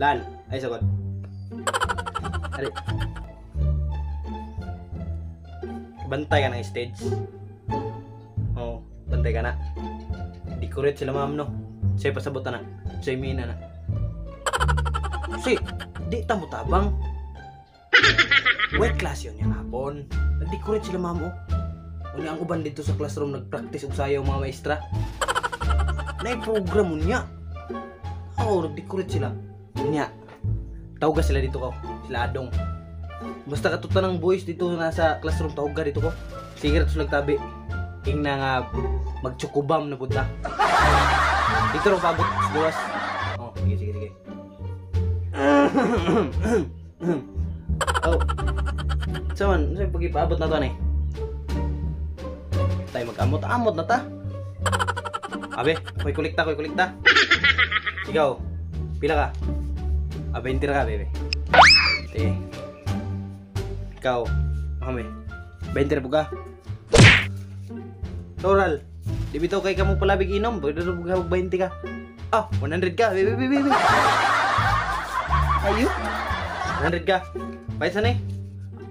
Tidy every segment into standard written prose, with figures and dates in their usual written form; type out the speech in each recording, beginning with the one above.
Lan, ay sagot. Ari. Bantay ka ng stage. Oo, bantay ka na. Decorate sila ma'am no. Siya pasabot na. Siya mina na. Si, di ta mo tabang. Wet class yun yung hapon. Nag-decorate sila ma'am oh. Unya ang uban dito sa classroom nag-practice og sayaw mga maestra. Nay program mo niya. Oo, nag-decorate sila. Unya. Tawga sila dito ko. Sila Adong. Basta katutan ng boys dito nasa classroom, tawga dito ko. Sige ra to tabi. Ing na nga magtsukubam na punta. Dito ro pabot sa gawas. Oh, sige sige sige. Oh. Sa man, sa pag-ipaabot na to ni. Tayo mag-amot-amot na ta. Abe, koy kolekta, koy kolekta. Ikaw, pila ka? Ah, 20 ra ka, bebe. Sige. Ikaw, kami. 20 ra po ka. Toral, di bitaw kay kamo palabig inom, pwede ra po ka 20 ka. Ah, 100 ka, bebe, bebe, bebe. Ayo. 100 ka. Bayad sana eh.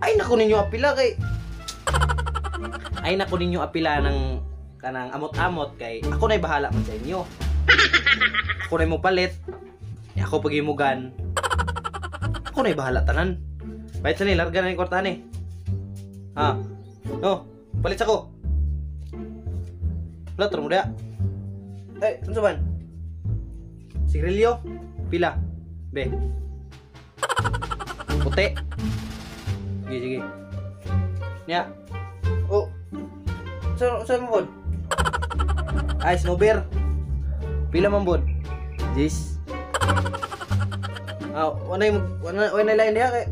Ay nako ninyo apila kay Ay nako ninyo apila ng kanang amot-amot kay ako na'y bahala man sa inyo. Ako na'y mo palit. Ako pagimugan. Ako na'y bahala tanan. Bayad sa ni, larga na yung kwartahan eh. Ha? No, palit sa ko. Wala, mo diya. Eh, ano man? Sigrilyo? Pila? Be. Puti. Sige, sige. Nya. Oh. Saan mo, bod? Ay, snowbear. Pila man, bod? Jis. Ah, wala lain diha kay.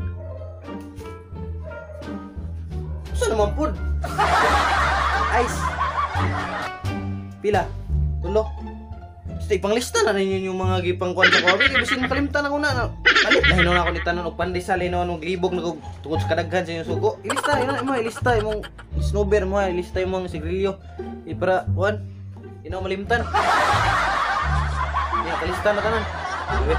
Saan naman pod? Ice. Pila? Tulo. Basta ipanglista na ninyo yung mga gipang kuan sa kobe. Kaya basin makalimtan ako na. Palit na hinon ako ni tanan og pandesal hinon og libog na kog tungod sa kadaghan sa inyong sugo. Ilista na mo, ilista imong snowbear mo, ilista imong sigrilyo. I para kuan. Ino malimtan. Ya, kalista na tanan. Sige.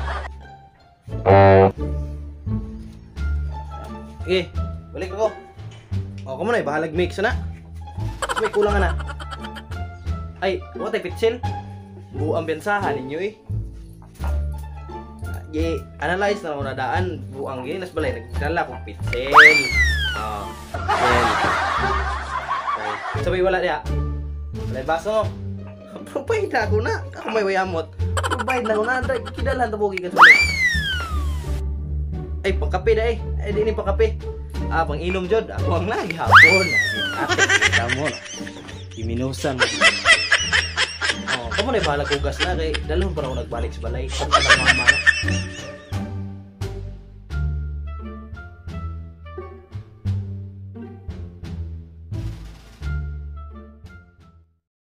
Sige, balik ako. O, kamo na, bahalag mix na. May kulang na. Ay, what ay pitsil? Buang bensahan ninyo eh. Gi, analyze na ako na daan. Buang gi, nas balay, nagdala kong pitsil. Oh, pitsil. Okay. Sabay wala diya. Wala baso. Provide na ako na. Ako may wayamot. Provide na ako na. Kidalhan tabugi ka sa. Ay, pangkape na eh. Ay, di ni pangkape. Ah, pang inom jod. Ako ang lagi hapon. Ate, kita mo. Iminusan mo. Oh, kamo na bahala hugas na kay dalhon pa ako nagbalik sa balay. Kung ka mama na.